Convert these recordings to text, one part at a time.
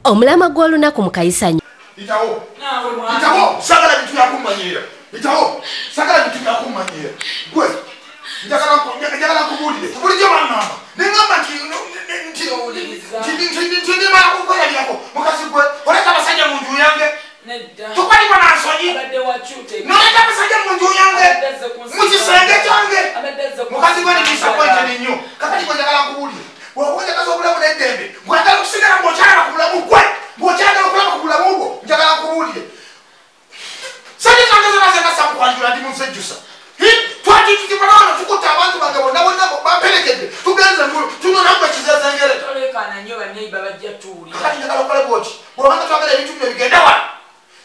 Omulamwa gw'olunaku mu Kayisanyo. Itawo. Itawo, sagala bintu byakumanyira. Itawo, sagala bintu byakumanyira. Gwe njagala nkubuulire. Bulijjo baŋŋamba. Ne ŋŋamba nti nti ndimala kukwerabirako. Mukazi gwe oleka abasajja mu nju yange. Tukwalikwa na nsonyi. Noleka abasajja mu nju yange. Mu kisenge kyange. Mukazi gwe ndi disappointed nnyo. Kakati gwe njagala nkubuulire. Bw'oba njagaza obulamu n'eddembe, gwagala okusigala ng'okyalaba ku bulamu gwe, ng'okyagala okulaba ku bulamu bwo, njagala nkubuulire. Sente zange zonna zenna sakukwanjula ndi munzejjusa. Twatitibala wano tukutte abantu bange bonna bonna bamperekedde, tugenze tunona gwe kizezengere. Kakati njagala okole bw'oti, bw'obanga twagala ebintu bino bigende wano,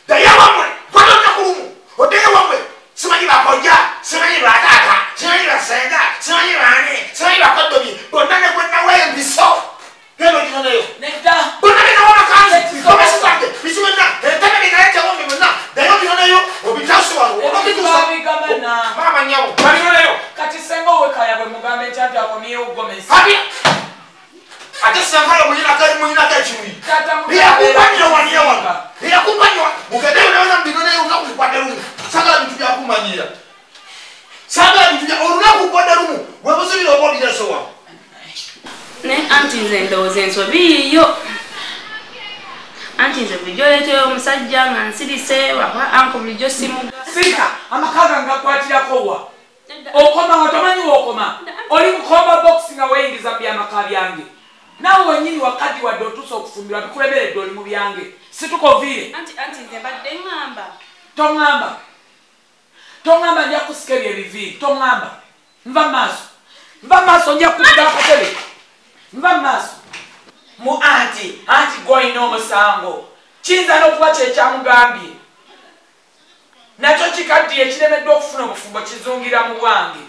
ddayo wammwe, kwata olunaku lumu, oddeyo wammwe. Simanyi bakojja, simanyi bataata, simanyi basenga, simanyi baani, simanyi bakoddomi, bonna ne gwe nawa empiso. Genda oginoneyo. Bonna be nawa amakanzu, gomesi zange, biki byonna, entebe bye naleeta bombi byonna, ddayo obinoneyo, obitaase wano, oba obituusa. Maama nnyabo, babinoneyo. Kati ssenga ow'ekaya bwe mugambe nti anti akomyewo gomesi. Ate ate ssenga yo muyinako ekiruyi. Eyakumpanyira waniye wano. Eyakumpanyira, mugendeyo nawe mubinoneyo olunaku lukwadde lumu. Sagala bintu byakumanyira. Sagala bintu bya olunaku lukwadde lumu. Bwe buzibira oba obireese wano. Ne anti nze ndowooza ensobi yo. Anti nze bulijjo oleetera omusajja nga nsirise waba anko bulijjo simuga. Sirika, amaka gange gakwatirako wa? Okoma nga tomanyi w'okoma. Oli mukomba box nga weeyingiza mu byamaka byange. Naawe wennyini wakaddi wadde otuuse okufumbirwa bikulemeredde oli mu byange. Situka oviire. Anti nze mbadde ŋŋamba. Toŋŋamba. Toŋŋamba nja kusika ebyo ebiviiri. Toŋŋamba. Nva mu maaso. Nva mu maaso nja kukubira akatebe. Nva mu maaso. Mu anti, anti gw'olina omusango. Kiyinza n'okuba kye kyamugambye. Nakyo kikaddiye kiremeddwa okufuna obufumbo kizungira mu bwange.